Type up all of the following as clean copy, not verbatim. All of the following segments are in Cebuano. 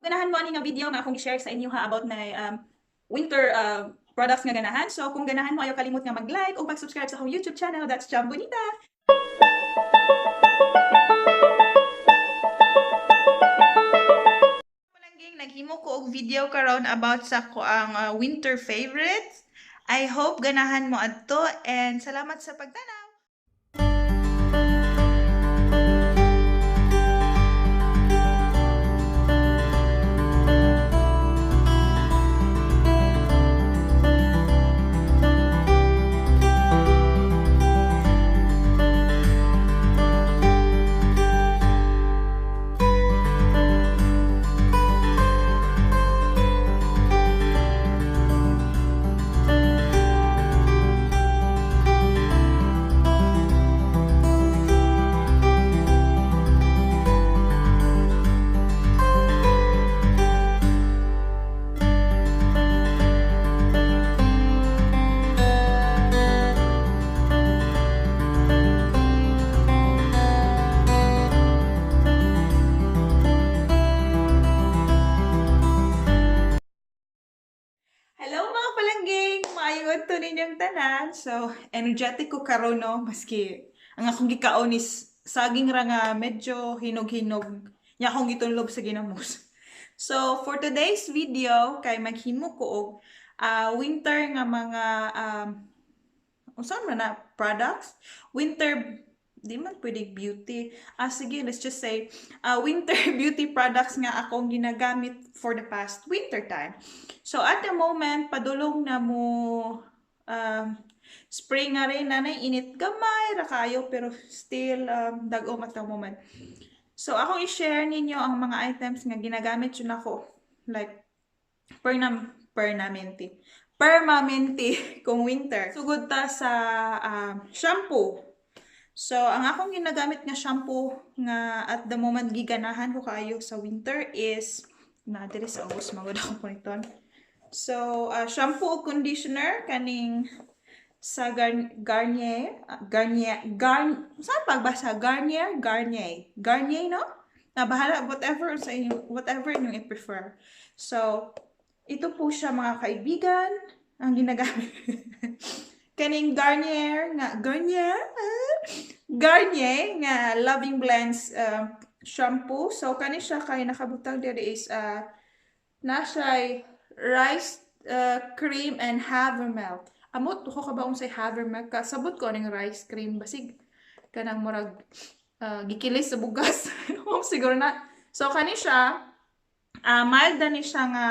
Ganahan mo ani nga video nga akong i-share sa inyo ha about my winter products nga ganahan. So kung ganahan mo, ayaw kalimot nga mag-like o mag-subscribe sa akong YouTube channel. That's Jambonita. Palangging, naghimo ko og video karon about sa akoang winter favorites. I hope ganahan mo adto and salamat sa pagtanaw. Hello mga palangging! Maayong adto ninyong tanan. So, energetic ko karon no, maski ang akong gikaon is saging ra nga medyo hinog-hinog. Nya akong gitunlob sa ginamos. So, for today's video kay maghimo ko og winter nga mga unsa man na products? Winter di man pwede beauty. Ah, sige, let's just say winter beauty products nga akong ginagamit for the past winter time. So at the moment, padulong na mo spring nga rin nanay init gamay ra kayo pero still dag-om at the moment. So akong i-share ninyo ang mga items nga ginagamit yun ako like permanente. Permanente kung winter. Sugod ta sa shampoo. So, ang akong ginagamit nga shampoo nga at the moment giganahan ko kaayo sa winter is na diri sa ubos magud ako puniton. So, shampoo o conditioner kaning sa Garnier, Garnier, saan pagbasa? Garnier, Garnier. Garnier, no? Na bahala, whatever sa inyo, whatever inyong i-prefer. So, ito po siya mga kaibigan, ang ginagamit. Kaning Garnier nga Garnier, Garnier nga Loving Blends shampoo. So kani siya kay nakabutang diri is na siya rice cream and havermilk. Amot ko ka ba unsay havermilk? Kasabot ko aning rice cream basig kanang murag gikilis sa bugas. Siguro na. So kani siya mild na ni siya nga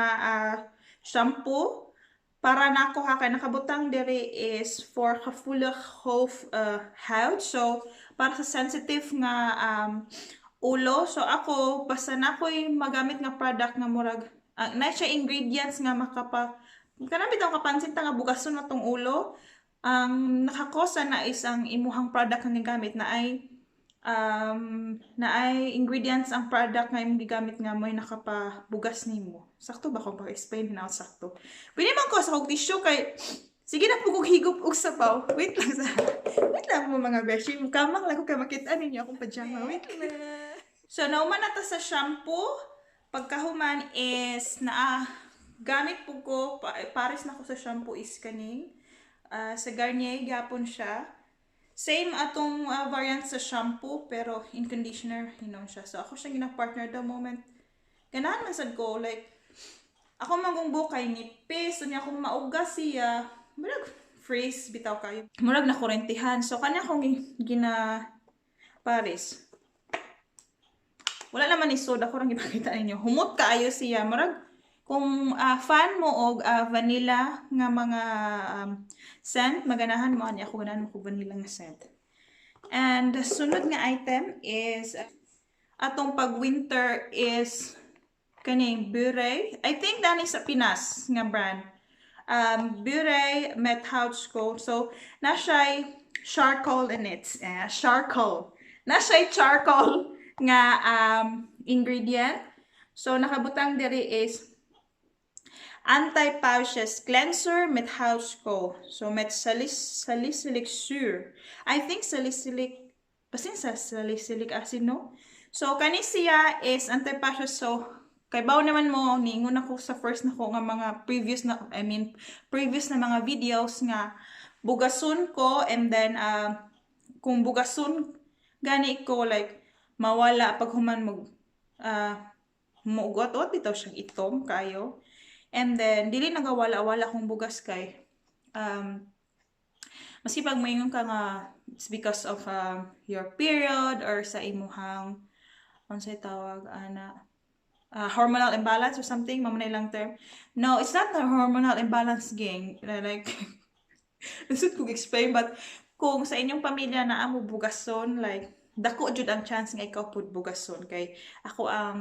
shampoo. Para nako ha kay nakabutang diri is for gevoelig hoofd huid. So para sa sensitive nga ulo. So ako basta na ako'y magamit nga product nga murag na siya ingredients nga makapa kanang bitaw kapansin ta nga bugason na tong ulo. Ang nakakosa na is ang imuhang product nga gigamit na ay ingredients ang product nga imong gigamit nga mo'y nakapabugas nimo. Sakto ba kung pag-explain na sakto? Pwede man ko sa kog tissue kay sige na po kog higop og sabaw. Wait lang sa wait lang mo mga beshi. Kamang lang ko kay makita ninyo akong pajama. Wait lang. So nauman na ta sa shampoo. Pagkahuman is naa gamit po ko pares na ko sa shampoo is kaning sa Garnier gyapon siya. Same atong variant sa shampoo pero in conditioner hinon siya. So ako siyang gina-partner the moment. Ganahan man sad ko like ako man kong buhok kay nipis, unya akong maugas siya, murag freeze bitaw kayo. Murag na kurentihan. So kanya akong gina pares. Wala naman ni soda ko rang ipakita ninyo. Humot kaayo siya. Murag kung fan mo og vanilla nga mga scent, maganahan mo ani ako ganahan mo kog vanilla nga scent. And the sunod nga item is atong pag winter is kaning Bioré. I think dani sa Pinas nga brand. Bioré met Houtskool. So na siya charcoal in it. Charcoal. Na siya charcoal nga ingredient. So nakabutang diri is anti-pouches cleanser met Houtskool. So met salicylic syre. I think salicylic, basin sa salicylic acid, no? So kani siya is anti-pouches. So Kay baw naman mo, niingon ako sa first na ko nga mga previous na, I mean, previous na mga videos nga bugason ko and then kung bugason gani ko, like mawala pag human mo muugot-ot bitaw siyang itom kayo. And then dili nagawala-wala kung bugas kay maski pag moingon ka nga it's because of your period or sa imuhang, unsay tawag ana, hormonal imbalance or something, mao man ilang term. No, it's not a hormonal imbalance, gang. Like, lisod kong explain, but kung sa inyong pamilya naa mo bugason, like, dako jud ang chance nga ikaw pud bugason. Kay ako, ang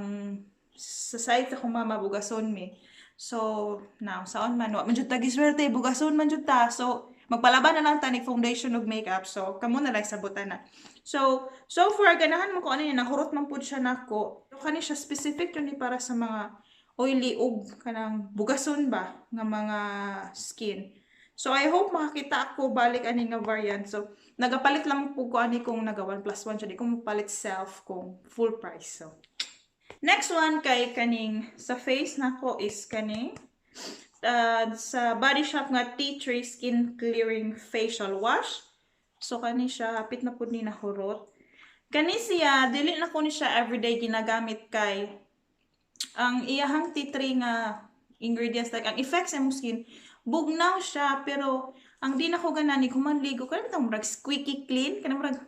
sa side akong mama, bugason mi. So, now, saon man, wa man jud ta giswerte, bugason man jud ta. So, magpalaban na lang ta ni foundation ug makeup. So, kamo na lang sabutan na. So, so far, ganahan mo ko ano niya, nahurot man pud siya nako. Kani siya, specific yun ni para sa mga oily ug kanang bugason ba nga mga skin. So, I hope makakita ako balik ani nga variant. So, nagapalit lang po ko ani kung naga 1 plus 1 siya. Di ko mapalit self kung full price. So, next one kay kaning sa face nako is kaning sa Body Shop nga Tea Tree Skin Clearing Facial Wash. So, kani siya, hapit na pud ni nahurot. Kani siya, dili na ko ni siya everyday ginagamit kay ang iyahang tea tree nga ingredients, like ang effects sa imong skin, bugnaw siya, pero ang di na ko ganahan, human ligo kanang bitang murag squeaky clean, kanang murag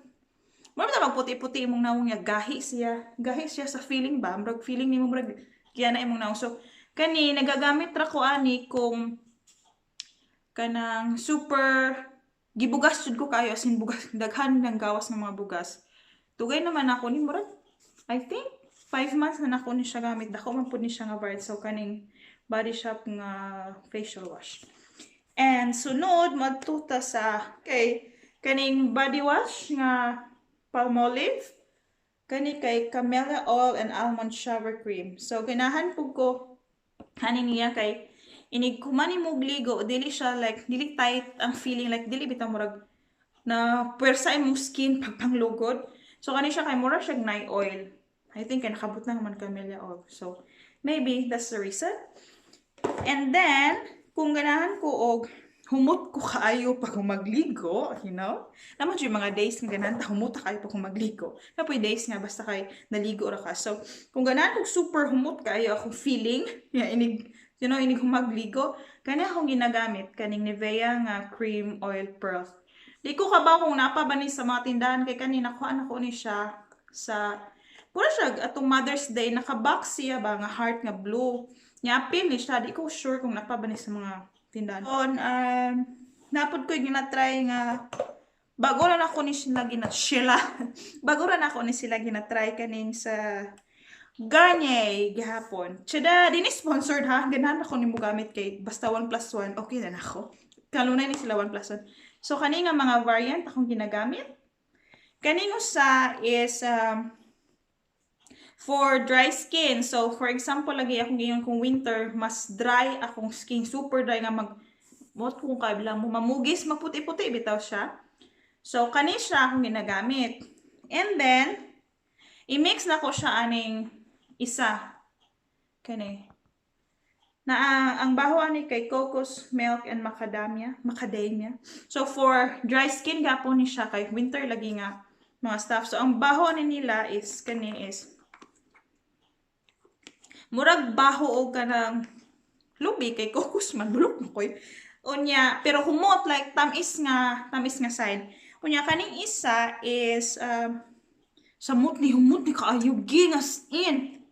murag magputi-puti imong nawong niya. Gahi siya, gahi siya sa feeling ba, murag feeling nimo murag kiya na imong nawong. So kani, nagagamit ra ko ani kung kanang super gibugas jud ko kayo, as in bugas, daghan ng gawas ng mga bugas. Dugay naman ako ni, murag I think 5 months na nako ni siya gamit. Dako man pud ni siya nga brand. So kaning Body Shop nga facial wash. And sunod, madto ta sa kay kaning body wash nga Palmolive. Kani kay camellia oil and almond shower cream. So ganahan pud ko hani niya kay inig kumani mo ligo, dili siya like dili tight ang feeling, like dili bitaw murag na puwersa imong skin pag panglugod. So kani siya kay mura siya night oil. I think kay nakabot na man camellia oil. So maybe that's the reason. And then kung ganahan ko og humot ko kaayo pag magligo. Naman yung mga days nga ganahan ta humot kayo pag magligo. Kapoy days nga basta kay naligo ra ka. So, kung ganahan kog super humot kaayo akong feeling, ya inig inig humagligo, kani akong ginagamit, kaning Nivea nga cream oil pearl. Di ko kabaw kung napa ba ni sa mga tindahan kay kani nakuha na ko ni siya sa pura siya atong Mother's Day, naka-box siya ba nga heart nga blue. Nya apil ni siya, di ko sure kung napa ba ni sa mga tindahan. On napod ko gina-try nga bago ra nako ni sila gina sila. Bago ra nako ni sila gina-try, kaning sa Garnier gihapon. Tsada, di ni sponsored ha. Ganahan ako ni mo gamit kay basta 1 plus 1, okay na nako. Kalunay ni sila 1 plus 1. So, kani nga mga variant akong ginagamit. Kaning usa is for dry skin. So, for example, lagi akong giyon kung winter, mas dry akong skin. Super dry nga mag, mot kung kabila mo, mamugis, magputi-puti, bitaw siya. So, kani siya akong ginagamit. And then, i-mix na ko siya aning isa. Kani. Na ang baho ani kay cocos milk and macadamia, macadamia. So for dry skin gapon ni siya kay winter lagi nga mga stuff. So ang baho ani nila is kani, is murag baho og kanang lubi kay cocos man, bulok mo koy. Unya, pero humot, like tamis nga side. Unya kaning isa is samot ni, humot ni kaayo ging, as in.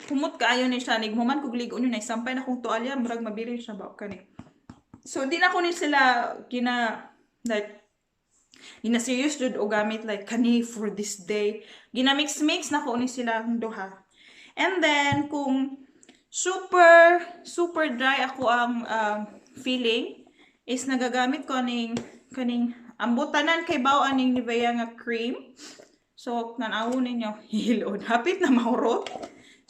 Humot kaayo ni siya, nig human kog ligo nyo na sampay na kong tualya, murag mabilin siya ba kani. So di na ko ni sila gina like gina serious jud o gamit like kani for this day. Gina mix mix na ko ni sila ang duha. And then kung super super dry ako ang feeling is nagagamit ko aning kaning ambutanan kay baw aning Nivea nga cream. So tan-awon ninyo, hilod, hapit na mahurot.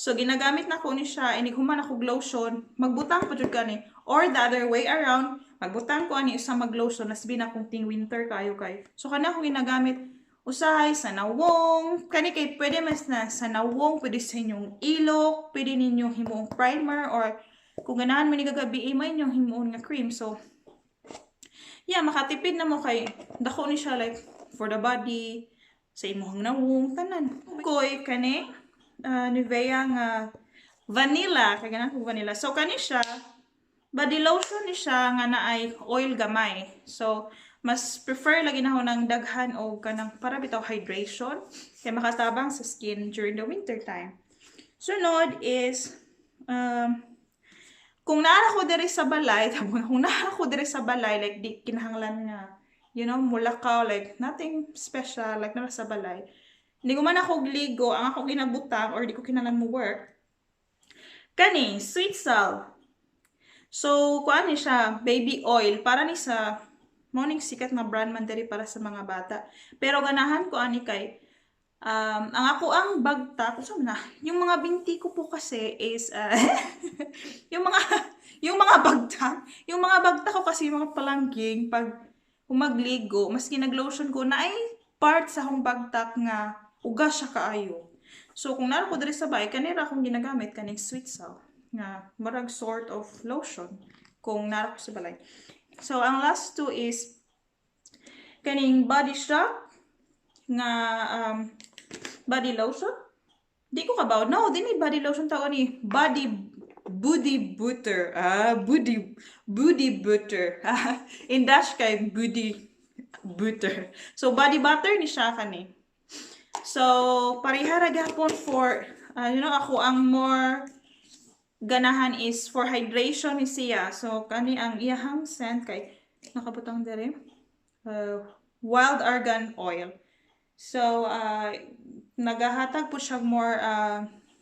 So ginagamit na ko ni siya inig human ako lotion, magbutang pa jud kani, or the other way around, magbutang ko ani isa mag lotion nasbi na kung ting winter kayo kay. So kana akong ginagamit. Usahay sa nawong, kani kay pwede mas na sa nawong, pwede sa inyong ilok, pwede ninyong himuong primer or kung ganahan mo ni gagabi, may inyong himuon nga cream. So, yeah, makatipid na mo kay dako ni siya, like for the body, sa imong nawong, tanan. Koy kani Nivea nga vanilla, kay ganahan ko vanilla. So kani siya, body lotion ni siya nga naay oil gamay. So mas prefer lagi na ng daghan o kanang para bitaw hydration kay makatabang sa skin during the winter time. Sunod is kung naa ko diri sa balay, kung naa ko diri sa balay, like di kinahanglan nga mulakaw, like nothing special, like naa sa balay. Hindi ko man ako ligo, ang ako ginabutang or di ko kinahanglan mo work. Kani, Sweet Sal. So, kuan ni siya, baby oil para ni sa morning sikat na brand man diri para sa mga bata. Pero ganahan ko ani kay ang ako ang bagtak, so na, yung mga binti ko po kasi is yung mga bagtak ko kasi, yung mga palangking, pag umagligo, maski naglotion ko na, ay part sa akong bagtak nga uga siya kaayo. So kung naro ko diri sa bahay, kanira akong ginagamit kaning Sweet Sal nga murag sort of lotion kung naro ko sa balay. So ang last two is kaning Body Shop nga body lotion. Di ko kabaw. No, di ni body lotion tawag ni body booty butter. Ah, booty booty butter. In dash kay booty butter. So body butter ni siya kani. So pareha ra gihapon for ako ang more ganahan is for hydration ni siya. So kani ang iyahang scent kay nakabutang diri. Wild argan oil. So nagahatag po siya more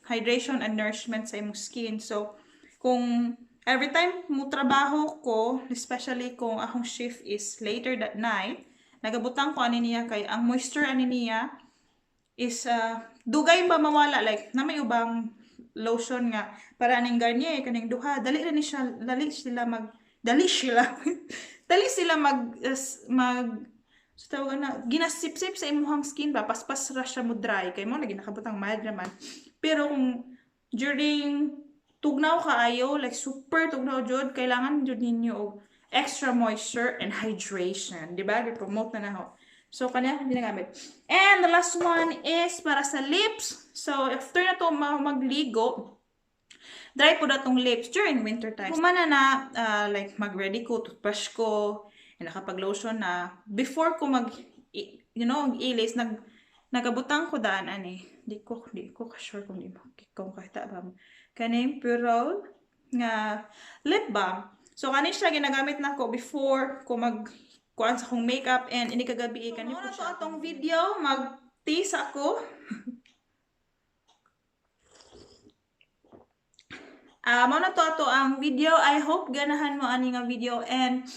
hydration and nourishment sa imong skin. So kung every time mo trabaho ko, especially kung akong shift is later that night, nagabutang ko ani niya kay ang moisture ani niya is dugay ba mawala, like na may ubang lotion nga para aning Garnier kaning duha, dali ra ni siya, dali sila mag so tawag na ginasipsip sa imuhang skin ba, paspas ra siya mo dry kay mo lagi nakabutang mild naman. Pero kung during tugnaw kaayo, like super tugnaw jud, kailangan jud ninyo og extra moisture and hydration, di ba? Gi-promote na nako. So kanya akong ginagamit. And the last one is para sa lips. So after na to magligo, dry po na tong lips during winter time. Kumana na like mag-ready ko, toothbrush ko, and nakapag-lotion na. Before ko mag, ilis, nagabutang ko daan ani. Di ko sure kung di mo kung kahita ba mo. Kaning Purol nga lip balm. So kani siya ginagamit nako before ko mag kuan sa akong makeup and ini kagabi kani po siya. Atong video mag-tease ako. Mao na to ato ang video. I hope ganahan mo ani nga video and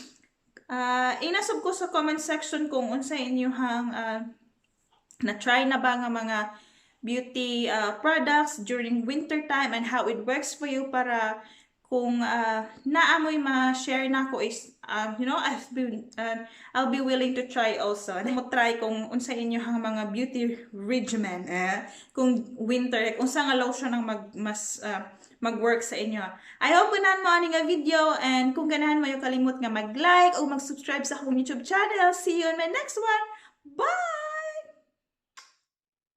inasab ko sa comment section kung unsay inyong na-try na ba nga mga beauty products during winter time and how it works for you, para kung naamoy ma-share na ko is I'll be willing to try also. Mo try kung unsa inyong mga beauty regimen kung winter, like, unsa nga lotion ang mas mag-work sa inyo. I hope ganahan mo ani nga video, and kung ganahan mo, yung kalimot nga mag-like o mag-subscribe sa akong YouTube channel. See you in my next one. Bye!